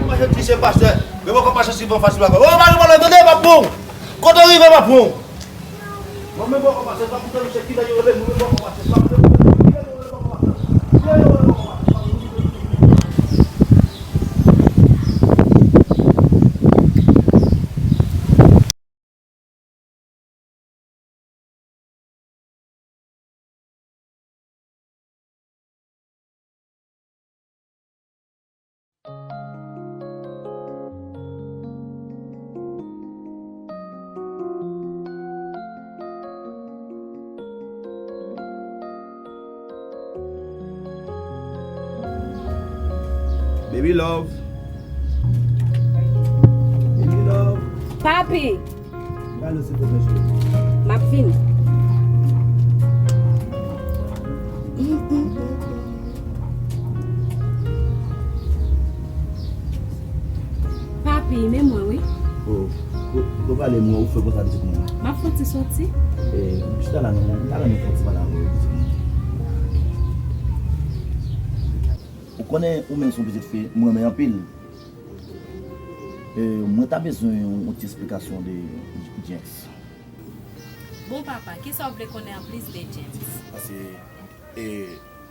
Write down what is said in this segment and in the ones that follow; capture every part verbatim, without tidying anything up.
Mwen, je di se pastè. Men mwen konn pastè Silvan fasil bagay. Oh, mari mwen, tande, m ap pran w. Kote w rive, m ap pran w. Mwen menm mwen konn pastè, sa pou tande se kilè yo rele, mwen menm mwen konn pastè, sa pou tande se kilè yo rele, mwen konn pastè. Kilè yo rele, mwen konn pastè. Baby love. Baby love. Papi. Gade silvouplè, cheri. M ap vini. Papi, men mwen, wi. Oh, ou, ou pale mwen, ou fè konsa pitit mwen. M ap fè yon ti soti. Eh, chita la, non, m ta renmen fè yon ti pale avè w, pitit mwen. Ou konnen, ou menm se yon pitit fi, m renmen anpil. Eh, mwen ta bezwen yon, yon ti esplikasyon de Jenks. Bon, papa, kisa w vle konnen anplis de James? Paske, e,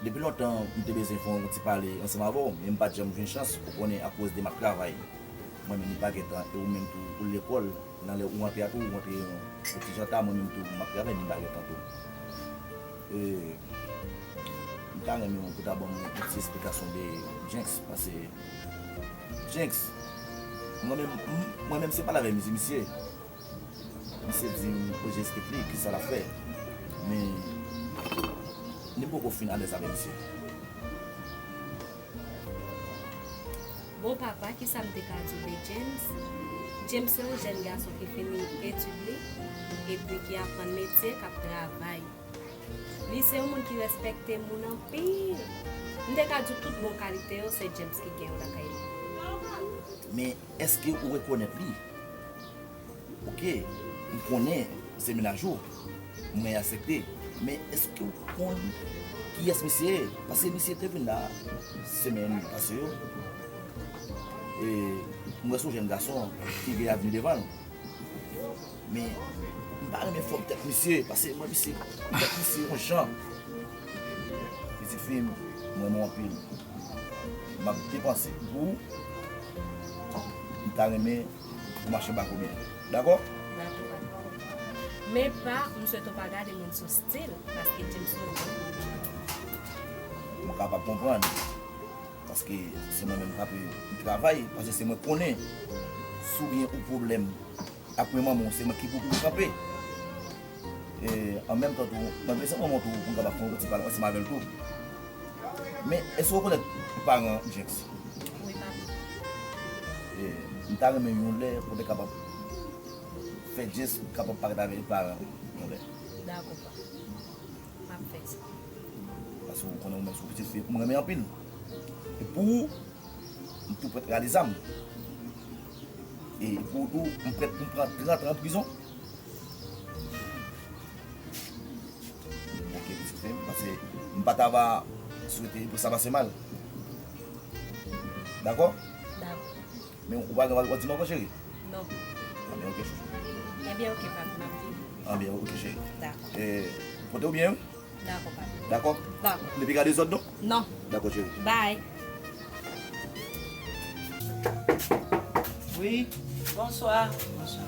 depi lontan, m te bezwen fè yon ti pale ansanm avè w, men m pa t janm jwenn chans, ou konnen, akoz de m ap travay. Mwen menm, m pa gen tan, e ou menm tou, ou lekòl, nan lè ou rantre a tou, ou rantre yon, yon ti jan ta, mwen menm tou, m ap travay, men m pa gen tan tou. E, m ta renmen w pou ta ban m yon ti esplikasyon de Jenks, paske Jenks, mwen menm, m-, mwen menm se pale avè misye, misye. Misye di m oje esplike li kisa l ap fè. Men, li poko fin alèz avè misye. Bon, papa, kisa m te ka di w de James? James se yon jèn gason ki fini etid li, epi ki aprann metye, k ap travay. Li se yon moun ki respekte moun anpil. M te ka di w tout bon kalite yo, se James ki gen yo lakay li. Men, èske ou rekonèt li? Oke, m konnen se mennaj ou, mwen aksepte. Men èske ou konn kiyès misye ye? Paske misye te vin la semèn pase yo. E m wè se yon jèn gason ki gen avni devan l. Men m pa renmen fòm tèt misye, paske mwen misye, tèt misye yon jan. Pitit fi m, m renmen w anpil. M ap depanse pou ou. M ta renmen pou mache bak ou byen. Dakò? Dakò, papa. Men pa, m swete w pa gade moun sou stil, paske James se yon bon moun. M kapab konprann. Paske se mwen menm k ap travay, paske se mwen konnen. Si w gen yon pwoblèm ak manman w, se mwen ki pou pou kanpe. E, an menm tan tou, mwen bezwen manman w tou pou m kapab fè yon ti pale ansanm avè l tou. Men, èske w rekonèt paran Jenks? Wi, papa. E, m ta renmen yon lè pou te kapab fè Jenks kapab parèt avè paran yon lè. Dakò, papa. M ap fè sa. Paske w konnen ou menm se yon pitit fi m renmen anpil. E pou ou, m tou prèt rale zam. E pou ou tou, m prèt pou m pran trant an prizon. Ok, pitit frè m, paske m pa ta va swete pou sa pase mal. Dakò? Dakò. Men ou pa gen dwa di m ankò, cheri? Non. Anben, ok, chouchou. Ebyen, ok, papi, m ap vini. Anben, ok, cheri. Dakò. E, pote w byen, wi. Dakò, papi. Dakò? Dakò. Depi gade zòd, non? Non. Dakò, cheri. Bye. Wi. Bonswa. Bonswa.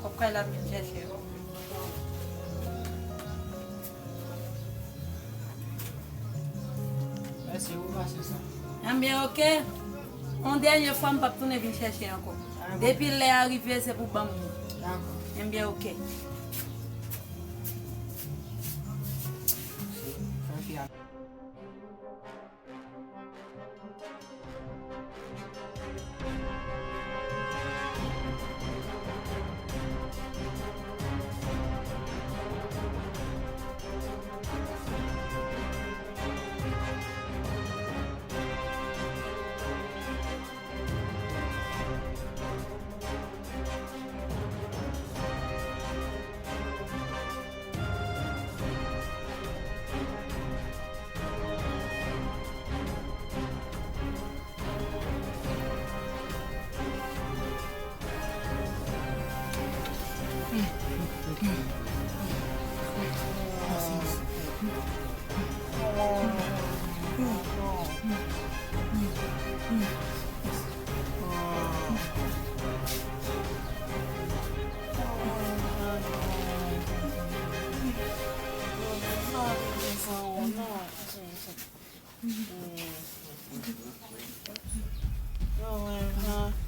Kòb kay la m vin chèche yo. Mèsi, ou pase sa. Anben, ok. Yon dènye fwa, m p ap tounen vin chèche ankò. Depi lè a rive, se pou ban m li. Dakò. Enben, ok.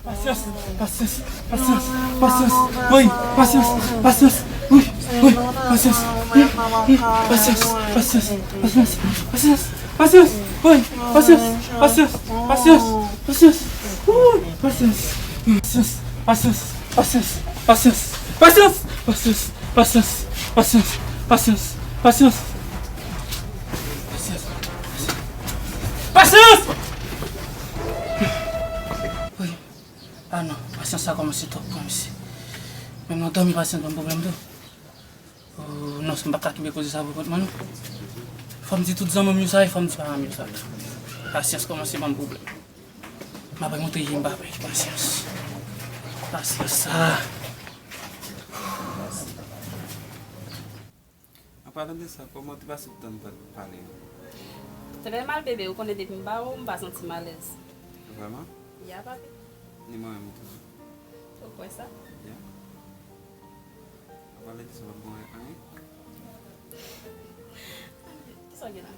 Pasyans, pasyans, pasyans, pasyans, wi, pasyans, pasyans, wi, wi, pasyans, wi, wi, pasyans, pasyans, pasyans, pasyans, pasyans, wi, pasyans, pasyans, pasyans, pasyans, wi, pasyans, pasyans, pasyans, pasyans, pasyans, pasyans, pasyans, pasyans, pasyans, pasyans. Pasyans! Pasyans! Wi. Ah non, pasyans sa kòmanse twòp pou mwen, mesye. Menm nan dòmi, pasyans ban m pwoblèm tou. Oh, non, m pa ka kenbe koze sa pou kont mwen, non. Fò m di tout zanmi m yo sa, e fò m di paran m yo sa tou. Pasyans kòmanse ban m pwoblèm. M ap montre je m pa pè. Pasyans. Pasyans sa. An palan de sa, kòman w te pase tan n pa t pale yo? Trè mal, bebe. Ou konnen depi m ba ou, m pa santi m alèz. Vrèman? Ya, papi. Ni mwen menm tou. Ou kwè sa? Ya. An palan de sa, w ap bon anyen? Kisa w gen la?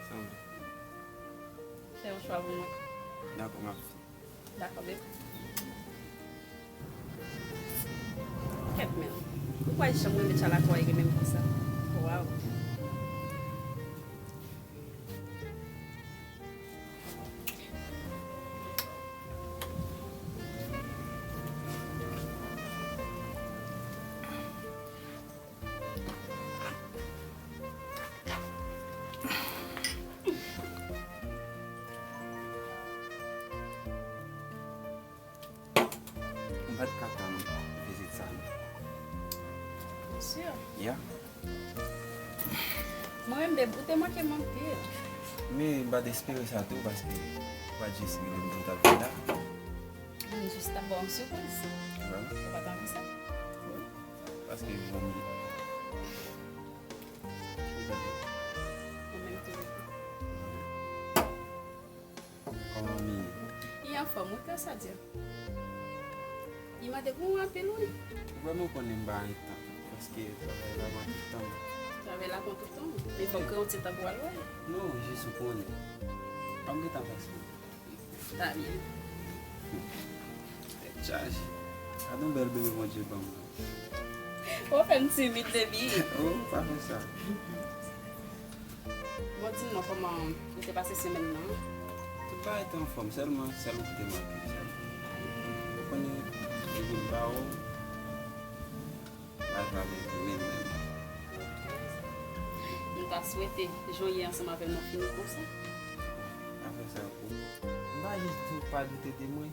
Sa w vle? Fè yon chwa pou mwen. Dakò, m ap fè. Dakò, bebe. Kèt men. Ou kwè janm rele Tchalakwa e menm konsa? Waw. M pa t ka tann vizit sa, non. Ou si? Ya. Mwen menm, bebe, ou te manke m anpil. Men, m pa t espere sa tou, paske ou pa t jis rele m pou m t ap vin la. M jis t ap ba w yon sipriz. Vrèman? Ou pa t anvi sa? Wi. Paske m vanmi. Ou menm tou. Kòman mi ye? Li anfòm, wi, gras a Dye. Li mande pou mwen anpil, wi. Ou vrèman konnen m pa gen tan, paske travay la pran tout tan m. Travay la pran tout tan w? Men fòk gen yon ti tan pou w al wè l. Non, jis ou konnen. Pa m gen tan fasil. Ta byen. Tèt chaje. Gad yon bèl bebe Bondye ban m nan. Ou fè m timid, baby. Oh, pa fè sa. Bon, di m non, kòman ou te pase semèn nan? Tout bagay te anfòm, sèlman sèl ou ki te manke, sèl. Ou konnen, depi m pa wè w, m pa vle menm, menm. M ta swete jan w ye ansanm avè m nan fini konsa. Pa fè sa pou. M pa jis di w pa doute de mwen.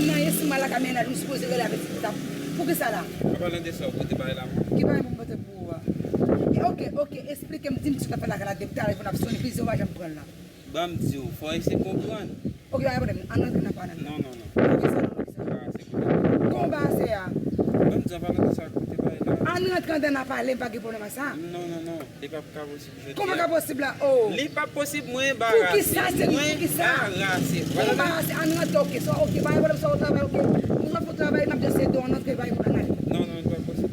m nan ye, si m al lakay mennaj m sipoze rele avèk ti tap. Poukisa la? An palan de sa, ou pote bagay la pou mwen? Ki bagay pou m pote pou ou a? E, oke, oke, esplike m, di m ti tap fè lakay la depi talè pou n ap sonnen plizyè w pa janm pran l la. Ban m di w, fò w eseye konprann. Oke, pa gen pwoblèm, ann rantre nan pale. Non, non, non. Poukisa non, poukisa? Konba se a. Ban m di w, an palan de sa, kote bagay la. Ann rantre andan nan pale, m pa gen pwoblèm ak sa. Non, non, non, li p ap ka posib jodi a. Kòman ka posib la? Oh. Li p ap posib, mwen embarase. Poukisa, cheri, poukisa? Mwen embarase. Ou embarase, ann rantre, oke, sa, oke, pa gen pwoblèm, sa, ou travay, oke. Ou fè travay, n ap janse do, ann rantre, pa gen pwoblèm, ale. Non, non, li p ap posib.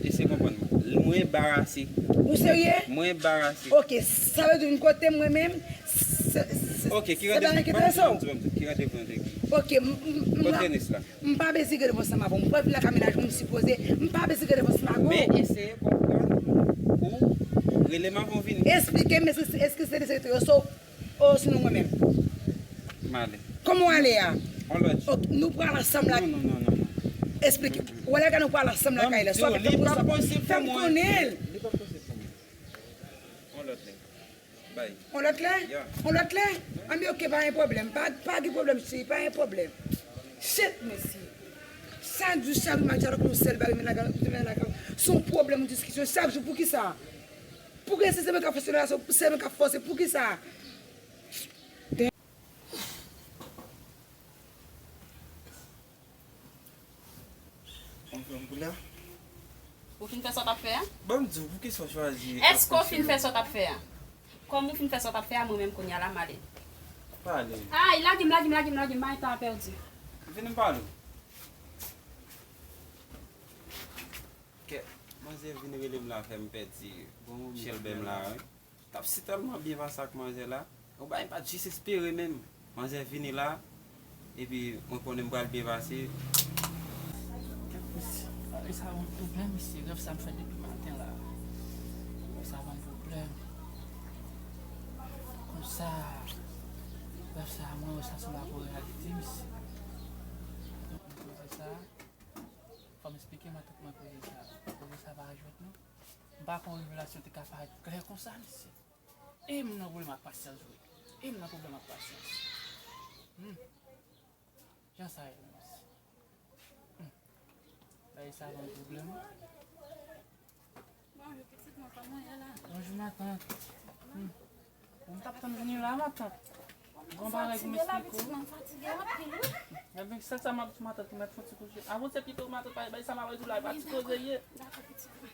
Eseye konprann mwen. Mwen embarase. Ou serye? Mwen embarase. Oke, sa vle di yon kote mwen menm, se, se, ok, ki se randevou, bagay ki enterese w. Ki randevou nou te gen? Ok, m, m, m, kote tenis la? M pa bezwen gen reponsan avè w. M pral vin lakay mennaj mwen, m sipoze, m pa bezwen gen reponsan avè w. Men eseye konprann ou rele m avan w vini. Esplike m, èske, èske se de sekretè yo so, o sinon mwen menm? M ale. Kòman w ale a? On lòt jou. Ok, nou pral ansanm la. Non, non, non, non, non. Esplike. Ou ale a nou pral ansanm lakay la. Sa w te fè pou sa. Fè m konnen l. Li p ap posib pou mwen. On lòt lè. Bay. On lòt lè? Yeah. On lòt lè? Anben, ok, pa gen pwoblèm. Pa, pa gen pwoblèm, cheri, pa gen pwoblèm. Shit, mesye. Chak jou, chak jou, m ap di w yon sèl bagay, men lakay, men lakay. Se yon pwoblèm, yon diskisyon. Chak jou, poukisa? Poukisa se mwen k ap fòse la, se mwen k ap fòse, poukisa? Ou fin fè sa w t ap fè a? Ban m di w, poukisa w chwazi... Èske w fin fè sa w t ap fè a? Kòm ou fin fè sa w t ap fè a, mwen menm kounye a la, m ale. Pale. Ay, lage m, lage m, lage m, lage m, m pa gen tan a pèdi. Vini m pale w. Kèt, manzè vin rele m la, fè m pèdi chèlbè m la, wi. T ap si tèlman byen pase ak manzè la. Yon bagay m pa t jis espere menm. Manzè vini la, epi mwen konnen m pral byen pase. Kèt mesye, pale sa ban m pwoblèm, mesye. Rèv sa m fè depi maten la. Rèv sa ban m pwoblèm. Sa, rèv sa, mwen wè sa sanble ak yon reyalite, mesye. Donk, mwen koze sa, fò m eksplike matant mwen koze sa. Koze sa pa jwèt, non. M pa kwè yon revelasyon te ka parèt klè konsa, mesye. E m nan pwoblèm ak pasyans vre. E m nan pwoblèm ak pasyans. Hmm. Jan sa ye menm isi. Hmm. Bagay sa ban m pwoblèm wi. Bonjou pitit mwen, kòman w ye la? Bonjou matant. Hmm. Bon, m t ap tann vini la matant. Gon bagay pou m eksplike w. Fatige la pitit mwen, m fatige anpil wi. Ebyen sèl sa m ap di matant pou mèt fon ti kouche. Avanse pito matant, bagay sa m ap di w la e pa ti koze l ye. Dakò pitit mwen.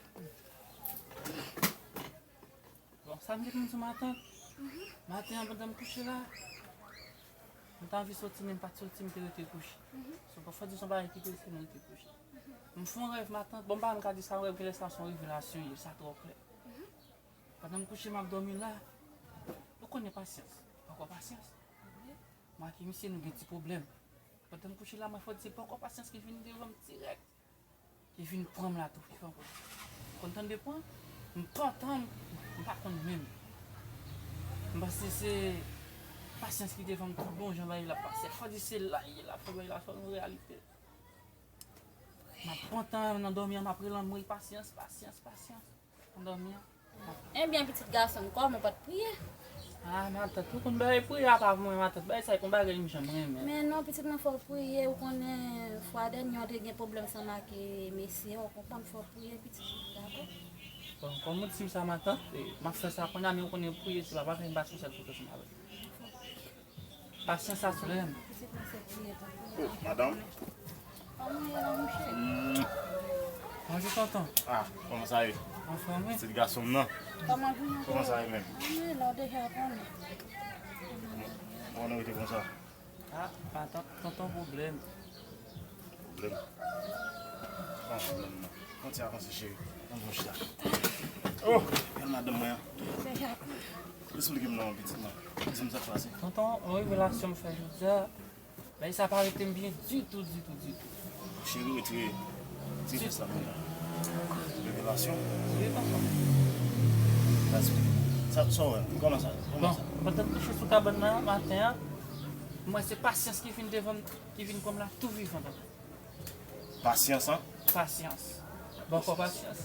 Bon, sa m te konn di w matant. Maten an pandan m kouche la, m t anvi soti men m pa t soti, m te rete kouche. Se pa fò di se yon bagay ki prese, m rete kouche. M fè yon rèv matant, bon m pa menm ka di sa yon rèv, genlè sa se yon revelasyon ye, sa twò klè. Pandan m kouche m ap dòmi la, ou konnen pasyans, poko pasyans. M ak misye nou gen ti pwoblèm. Pandan m kouche la, mwen fò di se poko pasyans ki vin devan m dirèk. Li vin pran m la tou vivan. Konn tande pran, m pantan, m pa konn menm. M panse se pasyans ki devan m tout bon jan bagay la pase. Fò di se la ye la fè bagay la fè yon reyalite. M ap pantan nan dòmi an, m ap rele anmwey pasyans, pasyans, pasyans. Nan dòmi an. Ebyen pitit gason m, kòman w pa t priye? Ah matant, ou konn bagay priye a pa mwen matant, bagay sa e kon bagay m janm renmen. Men non pitit mwen fò w priye, ou konnen fwa dènye w te gen pwoblèm ansanm ak mesye a, ou konprann fò w priye pitit mwen, dakò? Bon, kòm ou di m sa matant, e, m ap fè sa kounye a, men ou konnen priye se pa bagay m pa sou sèl foto ansanm avè l. Pasyans a sou lè m. Oh, madanm. Hmm. Bonjou tonton. Ah, kòman sa ye? Anfòm wi. Pitit gason m nan. Kòman sa ye menm? Kòman nou rete konsa? Ah, matant, tonton pwoblèm. Pwoblèm? Pa pwoblèm non. Kontinye avanse cheri. Ann pran chita. Oh, bèl madanm mwen an. Eksplike m non pitit mwen. Di m sa k pase. Tonton, yon revelasyon m fè jodi a. Bagay sa pa rete m byen ditou, ditou, ditou. Cheri, retire ti fès la pou mwen. Revelasyon? Wi, tonton. Sa, sa w wè? Kòman sa? Kòman sa? Bon, pandan m kouche sou kabann nan maten an, m wè se pasyans ki vin devan m, ki vin pran m la tou vivan, tonton. Pasyans, an? Pasyans. Bòkò pasyans.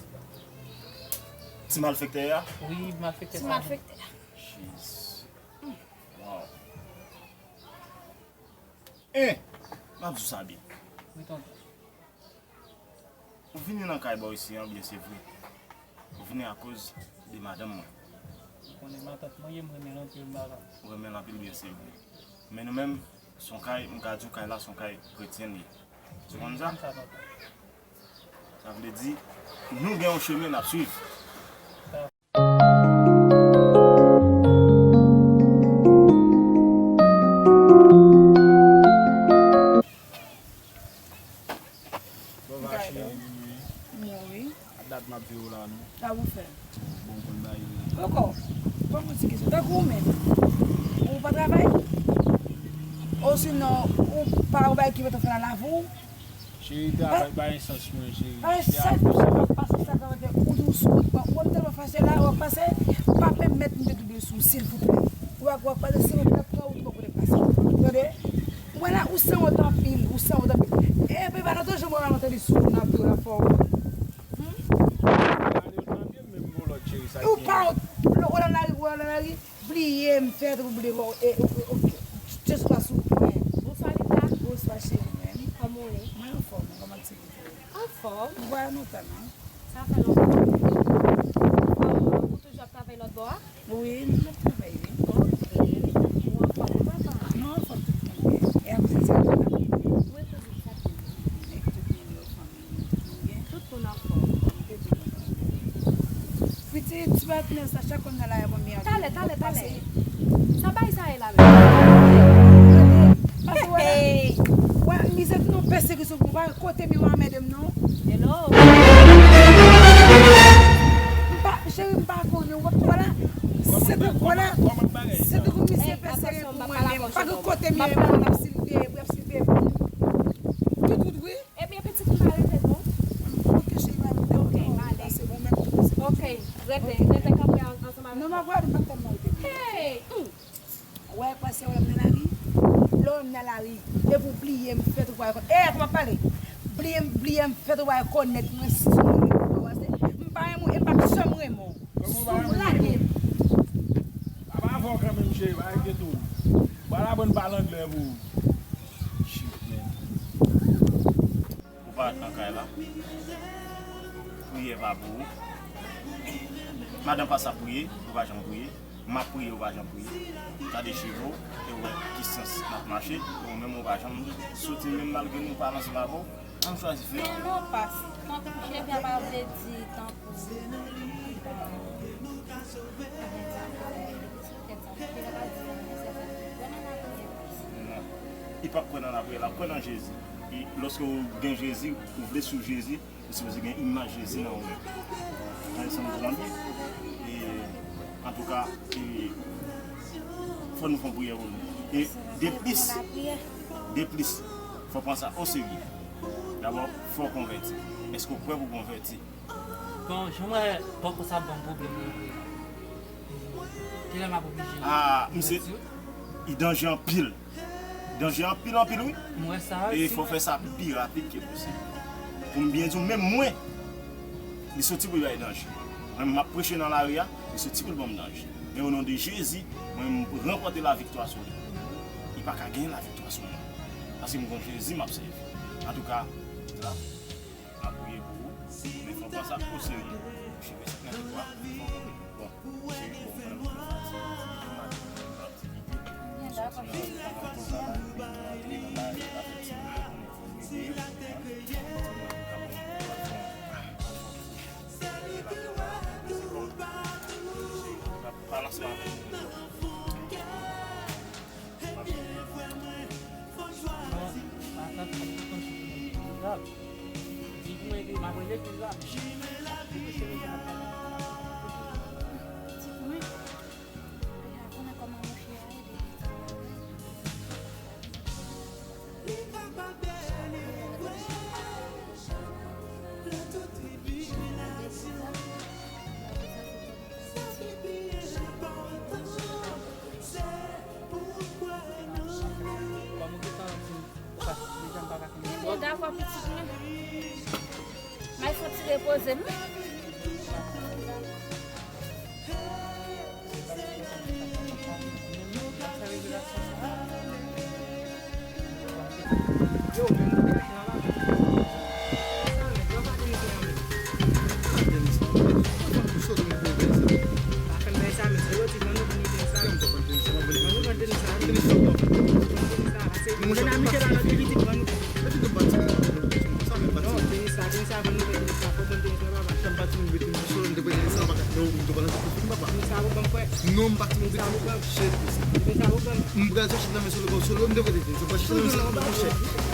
Ti malfektè a? Wi, malfektè sa. Ti malfektè a. Jeez. Wow. En, m ap di w sa byen. Wi, tonton. Ou vini nan kay bò isi an, byen se vre. Ou vini akoz de madanm mwen. Ou konnen matant mwen ye, m renmen l anpil, m pa ka. Ou renmen l anpil, byen se vre. Men nou menm, se yon kay, m ka di w kay la, se yon kay kretyen li ye. Ou konn sa? Sa vle di, nou gen yon chemen n ap swiv. Bon, va cheri, wi. Mwen, wi. A dat m ap veye w la, non. Sa ou fè? Bon, m konn bay wi. Poko. Poko ti kesyon. Tankou ou menm. Ou pa travay? Osinon, ou pa ou bay ki mete fè nan lavi w? Cheri, travay pa gen sans mwen, cheri. Ay, sa k ap pase sa k ap fè ou dous ou, ou tèlman fache la, w ap pase, pa pèmèt m te double sou, silvouplè. W ap, w ap pase, silvouplè, pran wout bò kote m pase. Tande? Ou wè la, ou sanwont anpil, ou sanwont anpil. Epi pa nan tou janm wè w ap tande sou moun ap di w anfòm. Ou pa wont, lè w nan lari, ou nan lari, bliye m, fè twouble kò w, e, ok, ok. Just pa sou pwen. Bonswa Lita. Bonswa cheri mwen. Kòman w ye? Mwen anfòm, kòman ti Anfòm. Ou pa wè lontan non. Sa fè lontan. Ou toujou ap travay lòt bò a? Wi, m ap travay wi. Ok. Ou anfòm wi papa? Nou anfòm tout moun byen. E akoz de sa tou la? Mwen toujou ap travay. Èske tout moun yo, fanmi yo, tout moun byen? Tout moun anfòm. Pitit, ti patnè sa chak konn nan lari a konbyen. Talè, talè, talè. Sa bay sa ye la menm? Pase wè la. Wè, mizè nou pèsekisyon pou pa kote mi w anmède m non. Hello. M pa, cheri, m pa konnen, wè la. Se te, wè la. Se te kou misye pèsere pou mwen menm. Pa gen kote mi w ap silve, w ap silve. Tout, tout, wi. Ebyen pitit m pa rete non. Ok cheri, pa rete. Ok, m ale. Pase bon, mèt tou pase. Ok, rete, rete kanpe ansanm avèk mwen. Non, m ap gade, m pa tèlman rete. Hey! Hmm. Lari, epi w bliye m fè twoupa rekò-, e, kòman w ap pale? Bliye m, bliye m fè twoupa rekònèt mwen si sou mwen menm, w panse? M pa renmen w, e m p ap janm renmen w. Si w lage m. Apa avè w kanmenm, cheri, pa rete tou. Ba la bann pale anglè pou ou. Shit, man. Ou pa nan kay la. Priyè pa pou ou. Madanm pa sa priye, ou pa janm priye. M ap priye, ou pa janm priye. Gade cheve w, e w wè ki sans n ap mache, e ou menm ou pa janm soti menm malgre nou pa ansanm avè w. Ann chwazi fè. Men non, pas, tankou cheve a pa vle di tankou, non. Li p ap kwè nan lapriyè, l ap kwè nan Jezi. E lòske w gen Jezi, ou vle swiv Jezi, ou sipoze gen imaj Jezi nan ou menm. Nan leson nou pran li. E, antouka, e, fò nou fè yon priyè pou nou. E, de plis, de plis, fò pran sa o serye. Dabò, fò w konvèti. Èske w prè pou w konvèti? Bon, jan m wè bòkò sa ap ban m pwoblèm nan, kilè m ap oblije... Ah, misye, li danje anpil. Danje anpil, anpil, wi. M wè sa, e fò w fè sa pi rapid ke posib. Pou m byen di w, menm mwen, li soti pou l bay danje. Mwen, m ap preche nan lari a, li soti pou l ban m danje. Men o non de Jezi, mwen, m ranpòte laviktwa sou li. Li pa ka genyen laviktwa sou mwen. Paske m gon Jezi m ap sèvi. Antouka, la. M ap priye pou ou, men fò w pran sa o serye. Cheve sa k nan tèt ou a, fò w konprann. Bon, cheve, bon, mwen menm mwen fatige, mwen gen yon aktivite. Soti nan, nan travay, nan travay, nan fè ti moun yo konnen fò m ede yo. Fò m ede yo. Fò m ede yo. Balans mwen avèk moun yo. Mwen dakò pitit mwen. May fò ti repoze m. Non, m pati move. Shit. M pral chèche nan men solo, solo, m te prete. Se pa chèche nan men solo, chèche.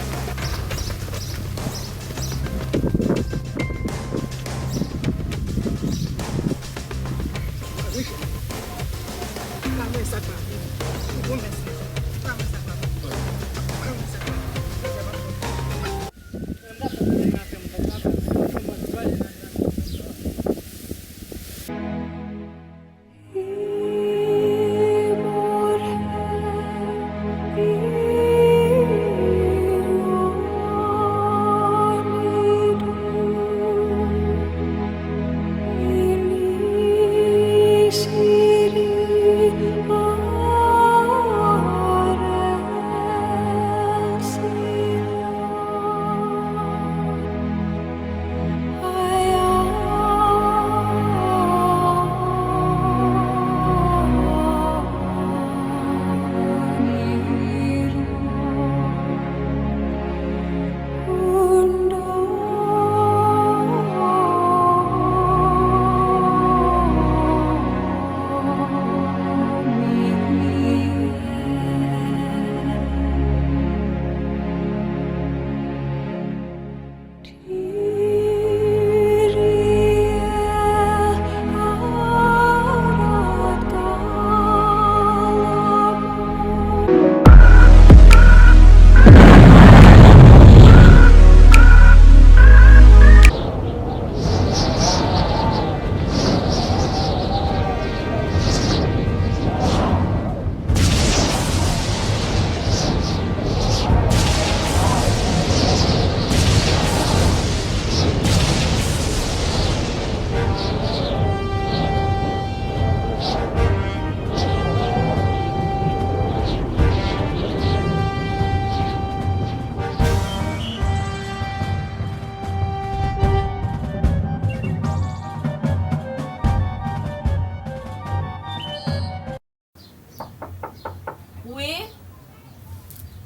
Wi.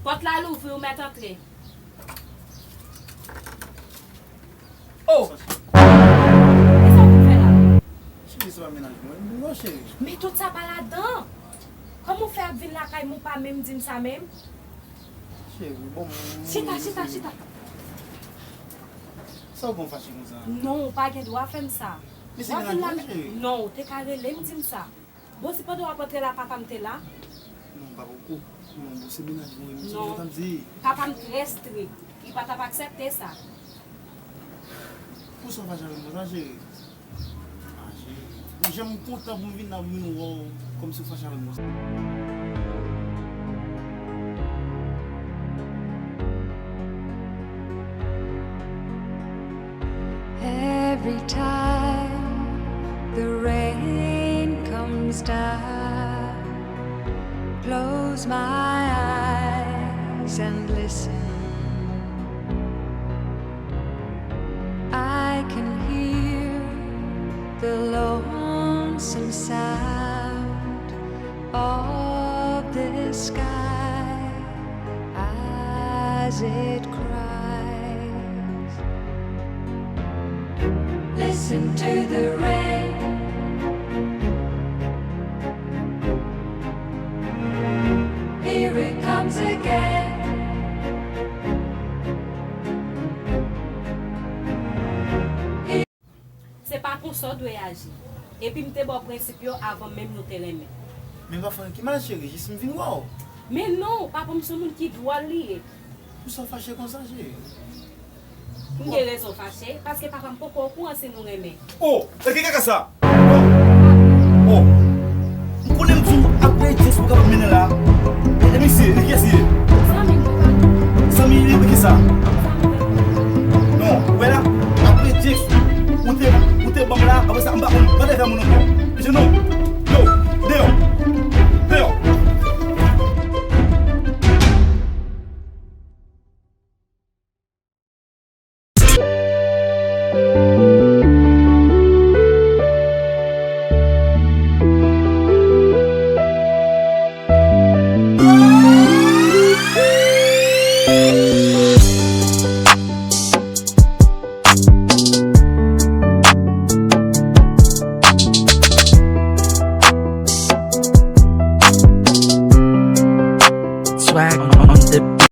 Pòt la louvri, ou mèt antre. Oh! E sa w vin fè la? Cheri, se pa mennaj mwen. Non, cheri. Men tout sa pa ladan. Kòman w fè ap vin lakay mwen, ou pa menm di m sa menm? Cheri, bon. Chita, chita, chita. Sa w konn fache konsa? Non, ou pa gen dwa fè m sa. Men se mennaj mwen, cheri. Non, ou te ka rele m, di m sa. Bon, si pandan w ap antre la, papa m te la? Non, papa m ko. Non, bon, se mennaj mwen, men se sa m di. Papa m trè strik. Li pa t ap aksepte sa. Pou sa w fache avè m konsa, cheri? Ah, cheri. Bon, jan m kontan pou m vin la, pou m vin wè w, kòmsi w fache avè m konsa. Every time the rain comes down, close my eyes and listen. I can hear the lonesome sound of the sky as it cries. Listen to the rain. Here it comes again. Se pa konsa w dwe aji. Epi m te ba w prensip yo avan menm nou te renmen. Men pa fè anyen ki mal, cheri, jis m vin wè w. Men non, papa m se yon moun ki dwòl li ye. Pou sa w fache konsa, cheri? M gen rezon fache, paske papa m poko okouran si nou renmen. Oh, e ki kaka sa? Oh, oh. M konnen m di w ap reyalize si w kapab mennen la. E, e misye, e kiyès li ye? Zanmi m, papa. Zanmi li, e ki sa? Non, ou wè la, apre James, ou te, ou te ban m la, apre sa, m pa konn, pa t fè moun ankò.